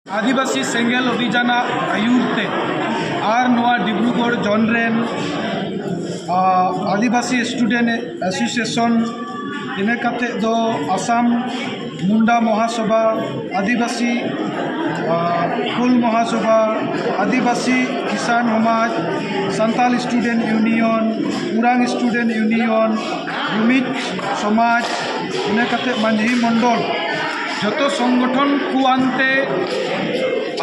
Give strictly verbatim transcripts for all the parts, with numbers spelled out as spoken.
ᱟᱹᱫᱤᱵᱟᱹᱥᱤ ᱥᱮᱸᱜᱮᱞ ᱚᱵᱷᱤᱡᱟᱱᱟᱜ ᱟᱹᱭᱩᱨ ᱛᱮ ᱟᱨ ᱱᱚᱣᱟ ᱰᱤᱵᱽᱨᱩᱜᱚᱲ ᱡᱚᱱ ᱨᱮᱱ, ᱟ, ᱟᱹᱫᱤᱵᱟᱹᱥᱤ ᱥᱴᱩᱰᱮᱱᱴ ᱮᱥᱳᱥᱤᱭᱮᱥᱚᱱ, ᱤᱱᱟᱹ ᱠᱟᱛᱮ ᱫᱚ ᱟᱥᱟᱢ ᱢᱩᱱᱰᱟ ᱢᱚᱦᱟᱥᱚᱵᱷᱟ, ᱟᱹᱫᱤᱵᱟᱹᱥᱤ, ᱟ, ᱦᱩᱞ ᱢᱚᱦᱟᱥᱚᱵᱷᱟ, Adivasi Kisan Samaj, Santal student union, Oraon student union, ᱨᱩᱢᱤᱡ ᱥᱚᱢᱟᱡᱽ, ᱤᱱᱟᱹ ᱠᱟᱛᱮ ᱢᱟᱹᱡᱷᱤ ᱢᱚᱱᱰᱚᱞ, ᱡᱚᱛᱚ ᱥᱚᱝᱜᱚᱴᱷᱚᱱ ᱠᱚ ᱟᱱᱛᱮ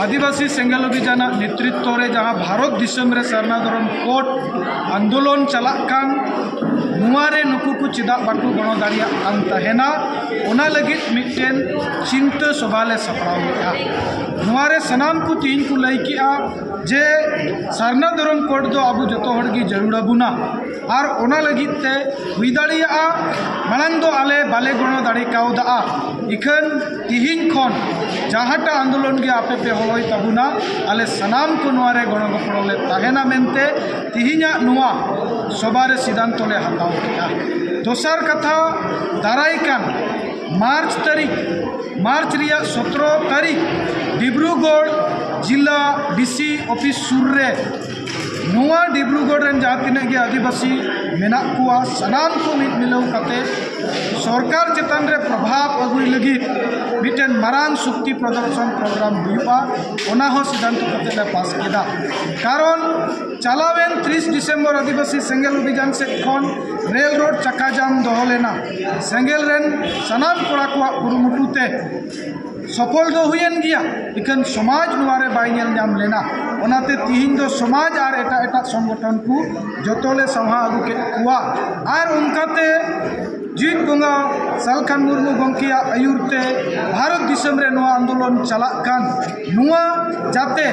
ᱟᱹᱫᱤᱵᱟᱹᱥᱤ ᱥᱮᱸᱜᱮᱞ ᱚᱵᱷᱤᱡᱟᱱᱟᱜ ᱱᱮᱛᱨᱤᱛᱵ ᱨᱮ ᱡᱟᱦᱟᱸ ᱵᱷᱟᱨᱚᱛ ᱫᱤᱥᱚᱢ ᱨᱮ ᱥᱟᱨᱱᱟ ᱫᱷᱚᱨᱚᱢ ᱠᱳᱰ ᱟᱱᱫᱳᱞᱚᱱ ᱪᱟᱞᱟᱜ ᱠᱟᱱ, ᱱᱚᱣᱟ ᱨᱮ ᱱᱩᱠᱩ ᱠᱚ ᱪᱮᱫᱟᱜ ᱵᱟᱠᱚ ᱜᱚᱲᱚ ᱫᱟᱲᱮᱭᱟᱜ ᱠᱟᱱ ᱛᱟᱦᱮᱱᱟ, ᱚᱱᱟ ᱞᱟᱹᱜᱤᱫ ᱢᱤᱫᱴᱮᱱ ᱪᱤᱱᱛᱟᱹ ᱥᱚᱵᱷᱟ ᱞᱮ ᱥᱟᱯᱲᱟᱣ ᱞᱮᱫᱼᱟ᱾ ᱱᱚᱣᱟ ᱨᱮ ᱥᱟᱱᱟᱢ ᱠᱚ ᱛᱮᱦᱮᱧ ᱠᱚ ᱞᱟᱹᱭ ᱠᱮᱜᱼᱟ ᱡᱮ ᱥᱟᱨᱱᱟ ᱫᱷᱚᱨᱚᱢ ᱠᱳᱰ ᱫᱚ ᱟᱵᱚ ᱡᱚᱛᱚ ᱦᱚᱲ ᱜᱮ ᱡᱟᱹᱨᱩᱲ ᱟᱵᱚᱱᱟ, ᱟᱨ ᱚᱱᱟ ᱞᱟᱹᱜᱤᱫ ᱛᱮ ᱦᱩᱭ ᱫᱟᱲᱮᱭᱟᱜᱼᱟ ᱢᱟᱲᱟᱝ ᱫᱚ ᱟᱞᱮ ᱵᱟᱞᱮ ᱜᱚᱲᱚ ᱫᱟᱲᱮ ᱠᱟᱣᱫᱟᱜᱼᱟ, ᱤᱠᱷᱟᱹᱱ ᱛᱤᱦᱤᱧ ᱠᱷᱚᱱ ᱡᱟᱦᱟᱸᱴᱟᱜ ᱟᱱᱫᱳᱞᱚᱱ ᱜᱮ ᱟᱯᱮ ᱯᱮ ᱦᱚᱦᱚᱭ ᱛᱟᱵᱚᱱᱟ, ᱟᱞᱮ ᱥᱟᱱᱟᱢ ᱠᱚ ᱱᱚᱣᱟ ᱨᱮ ᱜᱚᱲᱚ ᱜᱚᱯᱚᱲᱚ ᱞᱮ ᱛᱟᱦᱮᱱᱟ ᱢᱮᱱᱛᱮ ᱛᱤᱦᱤᱧᱟᱜ ᱱᱚᱣᱟ ᱥᱚᱵᱷᱟ ᱨᱮ ᱥᱤᱫᱷᱟᱱᱛᱚ ᱞᱮ ᱦᱟᱛᱟᱣ ᱠᱮᱫᱼᱟ᱾ ᱫᱚᱥᱟᱨ ᱠᱟᱛᱷᱟ, ᱫᱟᱨᱟᱭ ᱠᱟᱱ ᱢᱟᱨᱪ ᱛᱟᱹᱨᱤᱠᱷ, ᱢᱟᱨᱪ ᱨᱮᱭᱟᱜ ᱥᱚᱛᱨᱚ ᱛᱟᱹᱨᱤᱠᱷ ᱰᱤᱵᱽᱨᱩᱜᱚᱲ ᱡᱤᱞᱟ ᱰᱤᱥᱤ ᱚᱯᱷᱤᱥ ᱥᱩᱨ ᱨᱮ, ᱱᱚᱣᱟ ᱰᱤᱵᱽᱨᱩᱜᱚᱲ ᱨᱮᱱ ᱡᱟᱦᱟᱸ ᱛᱤᱱᱟᱹᱜ ᱜᱮ ᱟᱹᱫᱤᱵᱟᱹᱥᱤ ᱢᱮᱱᱟᱜ ᱠᱚᱣᱟ, ᱥᱟᱱᱟᱢ ᱠᱚ ᱢᱤᱫ ᱢᱤᱞᱟᱹᱣ ᱠᱟᱛᱮ ᱥᱚᱨᱠᱟᱨ ᱪᱮᱛᱟᱱ ᱨᱮ ᱯᱨᱚᱵᱷᱟᱵᱽ ᱟᱹᱜᱩᱭ ᱞᱟᱹᱜᱤᱫ ᱢᱤᱫᱴᱮᱱ ᱢᱟᱨᱟᱝ ᱥᱚᱠᱛᱤ ᱯᱨᱚᱫᱚᱨᱥᱚᱱ ᱯᱨᱳᱜᱨᱟᱢ ᱦᱩᱭᱩᱜᱼᱟ, ᱚᱱᱟ ᱦᱚᱸ ᱥᱤᱫᱷᱟᱱᱛᱚ ᱠᱟᱛᱮ ᱞᱮ ᱯᱟᱥ ᱠᱮᱫᱟ᱾ ᱠᱟᱨᱚᱱ ᱪᱟᱞᱟᱣᱮᱱ ᱛᱤᱨᱤᱥ ᱰᱤᱥᱮᱢᱵᱚᱨ ᱟᱹᱫᱤᱵᱟᱹᱥᱤ ᱥᱮᱸᱜᱮᱞ ᱚᱵᱷᱤᱡᱟᱱ ᱥᱮᱫ ᱠᱷᱚᱱ ᱨᱮᱞ ᱨᱳᱰ ᱪᱟᱠᱟ ᱡᱟᱢ ᱫᱚᱦᱚ ᱞᱮᱱᱟ᱾ ᱥᱮᱸᱜᱮᱞ ᱨᱮᱱ ᱥᱟᱱᱟᱢ ᱠᱚᱲᱟ ᱠᱚᱣᱟᱜ ᱠᱩᱨᱩᱢᱩᱴᱩ ᱛᱮ ᱥᱚᱯᱷᱚᱞ ᱫᱚ ᱦᱩᱭᱮᱱ ᱜᱮᱭᱟ, ᱤᱠᱷᱟᱹᱱ ᱥᱚᱢᱟᱡᱽ ᱱᱚᱣᱟ ᱨᱮ ᱵᱟᱭ ᱧᱮᱞ ᱧᱟᱢ ᱞᱮᱱᱟ᱾ ᱚᱱᱟᱛᱮ ᱛᱤᱦᱤᱧ ᱫᱚ ᱥᱚᱢᱟᱡᱽ ᱟᱨ ᱮᱴᱟᱜ ᱮᱴᱟᱜ ᱥᱚᱝᱜᱚᱴᱷᱚᱱ ᱠᱚ ᱡᱚᱛᱚ ᱞᱮ ᱥᱟᱶᱦᱟ ᱟᱹᱜᱩ ᱠᱮᱫ ᱠᱚᱣᱟ᱾ ᱟᱨ ᱚᱱᱠᱟᱛᱮ ᱡᱤᱛ ᱵᱚᱸᱜᱟ ᱥᱟᱞᱠᱷᱟᱱ ᱢᱩᱨᱢᱩ ᱜᱚᱢᱠᱮᱭᱟᱜ ᱟᱹᱭᱩᱨ ᱛᱮ ᱵᱷᱟᱨᱚᱛ ᱫᱤᱥᱚᱢ ᱨᱮ ᱱᱚᱣᱟ ᱟᱱᱫᱳᱞᱚᱱ ᱪᱟᱞᱟᱜ ᱠᱟᱱ, ᱱᱚᱣᱟ ᱡᱟᱛᱮ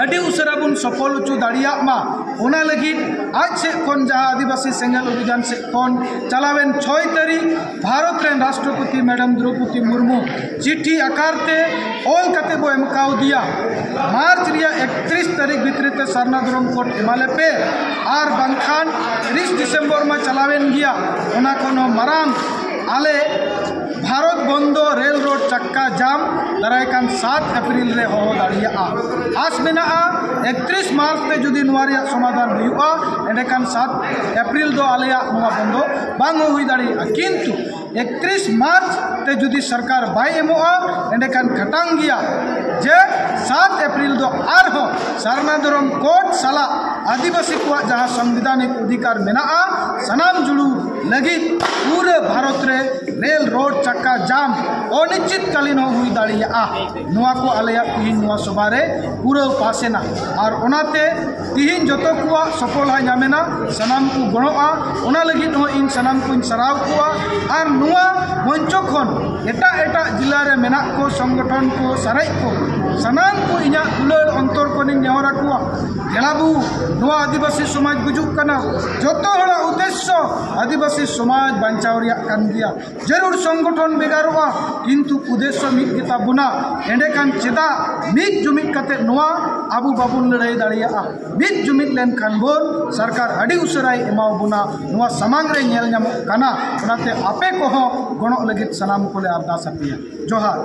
ᱟᱹᱰᱤ ᱩᱥᱟᱹᱨᱟ ᱵᱚᱱ ᱥᱚᱯᱷᱚᱞ ᱦᱚᱪᱚ ᱫᱟᱲᱮᱭᱟᱜ ᱢᱟ, ᱚᱱᱟ ᱞᱟᱹᱜᱤᱫ ᱟᱡ ᱥᱮᱫ ᱠᱷᱚᱱ ᱡᱟᱦᱟᱸ ᱟᱹᱫᱤᱵᱟᱹᱥᱤ ᱥᱮᱸᱜᱮᱞ ᱚᱵᱷᱤᱡᱟᱱ ᱥᱮᱫ ᱠᱷᱚᱱ ᱪᱟᱞᱟᱣᱮᱱ ᱪᱷᱚᱭ ᱛᱟᱹᱨᱤᱠᱷ ᱵᱷᱟᱨᱚᱛ ᱨᱮᱱ ᱨᱟᱥᱴᱨᱚᱯᱚᱛᱤ ᱢᱮᱰᱟᱢ ᱫᱨᱚᱯᱚᱫᱤ ᱢᱩᱨᱢᱩ ᱪᱤᱴᱷᱤ ᱟᱠᱟᱨ ᱛᱮ ᱚᱞ ᱠᱟᱛᱮ ᱵᱚ ᱮᱢ ᱠᱟᱣᱫᱮᱭᱟ, ᱢᱟᱨᱪ ᱨᱮᱭᱟᱜ ᱮᱠᱛᱨᱤᱥ ᱛᱟᱹᱨᱤᱠᱷ ᱵᱷᱤᱛᱨᱤ ᱛᱮ ᱥᱟᱨᱱᱟ ᱫᱷᱚᱨᱚᱢ ᱠᱳᱰ ᱮᱢᱟ ᱞᱮᱯᱮ, ᱟᱨ ᱵᱟᱝᱠᱷᱟᱱ ᱛᱤᱨᱤᱥ ᱰᱤᱥᱮᱢᱵᱚᱨ ᱢᱟ ᱪᱟᱞᱟᱣᱮᱱ ᱜᱮᱭᱟ, ᱚᱱᱟ ᱠᱷᱚᱱ ᱦᱚᱸ ᱢᱟᱨᱟᱝ ᱟᱞᱮ ᱵᱷᱟᱨᱚᱛ ᱵᱚᱱᱫᱚ ᱨᱮᱞ ᱨᱳᱰ ᱪᱟᱠᱟ ᱡᱟᱢ ᱫᱟᱨᱟᱭ ᱠᱟᱱ ᱥᱟᱛ ᱮᱯᱨᱤᱞ ᱨᱮ ᱦᱚᱦᱚ ᱫᱟᱲᱮᱭᱟᱜᱼᱟ᱾ ᱟᱥ ᱢᱮᱱᱟᱜᱼᱟ, ᱮᱠᱛᱨᱤᱥ ᱢᱟᱨᱪ ᱛᱮ ᱡᱩᱫᱤ ᱱᱚᱣᱟ ᱨᱮᱭᱟᱜ ᱥᱚᱢᱟᱫᱷᱟᱱ ᱦᱩᱭᱩᱜᱼᱟ, ᱮᱸᱰᱮᱠᱷᱟᱱ ᱥᱟᱛ ᱮᱯᱨᱤᱞ ᱫᱚ ᱟᱞᱮᱭᱟᱜ ᱱᱚᱣᱟ ᱵᱚᱱᱫᱚ ᱵᱟᱝ ᱦᱚᱸ ᱦᱩᱭ ᱫᱟᱲᱮᱭᱟᱜᱼᱟ᱾ ᱠᱤᱱᱛᱩ ᱮᱠᱛᱨᱤᱥ ᱢᱟᱨᱪ ᱛᱮ ᱡᱩᱫᱤ ᱥᱚᱨᱠᱟᱨ ᱵᱟᱭ ᱮᱢᱚᱜᱼᱟ, ᱮᱸᱰᱮᱠᱷᱟᱱ ᱠᱷᱟᱴᱟᱝ ᱜᱮᱭᱟ ᱡᱮ ᱥᱟᱛ ᱮᱯᱨᱤᱞ ᱫᱚ ᱟᱨᱦᱚᱸ ᱥᱟᱨᱱᱟ ᱫᱷᱚᱨᱚᱢ ᱠᱳᱰ ᱥᱟᱞᱟᱜ ᱟᱹᱫᱤᱵᱟᱹᱥᱤ ᱠᱚᱣᱟᱜ ᱡᱟᱦᱟᱸ ᱥᱚᱝᱵᱤᱫᱷᱟᱱᱤᱠ ᱚᱫᱷᱤᱠᱟᱨ ᱢᱮᱱᱟᱜᱼᱟ, ᱥᱟᱱᱟᱢ ᱡᱩᱲᱩ ᱞᱟᱹᱜᱤᱫ ᱯᱩᱨᱟᱹ ᱵᱷᱟᱨᱚᱛ ᱨᱮ ᱨᱮᱞ ᱨᱳᱰ ᱪᱟᱠᱟ ᱡᱟᱢ ᱚᱱᱤᱪᱪᱷᱤᱛᱠᱟᱞᱤᱱ ᱦᱚᱸ ᱦᱩᱭ ᱫᱟᱲᱮᱭᱟᱜᱼᱟ᱾ ᱱᱚᱣᱟ ᱠᱚ ᱟᱞᱮᱭᱟᱜ ᱛᱤᱦᱤᱧ ᱱᱚᱣᱟ ᱥᱚᱵᱷᱟ ᱨᱮ ᱯᱩᱨᱟᱹᱣ ᱯᱟᱥ ᱮᱱᱟ᱾ ᱟᱨ ᱚᱱᱟᱛᱮ ᱛᱤᱦᱤᱧ ᱡᱚᱛᱚ ᱠᱚᱣᱟᱜ ᱥᱚᱯᱷᱚᱞ ᱦᱚᱸ ᱧᱟᱢᱮᱱᱟ, ᱥᱟᱱᱟᱢ ᱠᱚ ᱜᱚᱲᱚᱜᱼᱟ᱾ ᱚᱱᱟ ᱞᱟᱹᱜᱤᱫ ᱦᱚᱸ ᱤᱧ ᱥᱟᱱᱟᱢ ᱠᱚᱧ ᱥᱟᱨᱦᱟᱣ ᱠᱚᱣᱟ᱾ ᱟᱨ ᱱᱚᱣᱟ ᱢᱚᱧᱪᱚ ᱠᱷᱚᱱ ᱮᱴᱟᱜ ᱮᱴᱟᱜ ᱡᱤᱞᱟ ᱨᱮ ᱢᱮᱱᱟᱜ ᱠᱚ ᱥᱚᱝᱜᱚᱴᱷᱚᱱ ᱠᱚ, ᱥᱟᱨᱮᱡ ᱠᱚ, ᱥᱟᱱᱟᱢ ᱠᱚ ᱤᱧᱟᱹᱜ ᱫᱩᱞᱟᱹᱲ ᱚᱱᱛᱚᱨ ᱠᱷᱚᱱᱤᱧ ᱱᱮᱦᱚᱨ ᱟᱠᱚᱣᱟ, ᱫᱮᱞᱟ ᱵᱚ, ᱱᱚᱣᱟ ᱟᱹᱫᱤᱵᱟᱹᱥᱤ ᱥᱚᱢᱟᱡᱽ ᱜᱩᱡᱩᱜ ᱠᱟᱱᱟ᱾ ᱡᱚᱛᱚ ᱦᱚᱲᱟᱜ ᱩᱫᱽᱫᱮᱥᱥᱚ ᱟᱹᱫᱤᱵᱟᱹᱥᱤ ᱥᱚᱢᱟᱡᱽ ᱵᱟᱧᱪᱟᱣ ᱨᱮᱭᱟᱜ ᱠᱟᱱ ᱜᱮᱭᱟ᱾ ᱡᱟᱹᱨᱩᱲ ᱥᱚᱝᱜᱚᱴᱷᱚᱱ ᱵᱷᱮᱜᱟᱨᱚᱜᱼᱟ, ᱠᱤᱱᱛᱩ ᱩᱫᱽᱫᱮᱥᱥᱚ ᱢᱤᱫ ᱜᱮᱛᱟ ᱵᱚᱱᱟ᱾ ᱮᱸᱰᱮᱠᱷᱟᱱ ᱪᱮᱫᱟᱜ ᱢᱤᱫ ᱡᱩᱢᱤᱫ ᱠᱟᱛᱮ ᱱᱚᱣᱟ ᱟᱵᱚ ᱵᱟᱵᱚᱱ ᱞᱟᱹᱲᱦᱟᱹᱭ ᱫᱟᱲᱮᱭᱟᱜᱼᱟ? ᱢᱤᱫ ᱡᱩᱢᱤᱫ ᱞᱮᱱᱠᱷᱟᱱ ᱵᱚᱱ ᱥᱚᱨᱠᱟᱨ ᱟᱹᱰᱤ ᱩᱥᱟᱹᱨᱟᱭ ᱮᱢᱟ ᱵᱚᱱᱟ, ᱱᱚᱣᱟ ᱥᱟᱢᱟᱝ ᱨᱮ ᱧᱮᱞ ᱧᱟᱢᱚᱜ ᱠᱟᱱᱟ᱾ ᱚᱱᱟᱛᱮ ᱟᱯᱮ ᱠᱚᱦᱚᱸ ᱜᱚᱲᱚᱜ ᱞᱟᱹᱜᱤᱫ ᱥᱟᱱᱟᱢ ᱠᱚᱞᱮ ᱟᱨᱫᱟᱥ ᱟᱯᱮᱭᱟ᱾ ᱡᱚᱦᱟᱨ᱾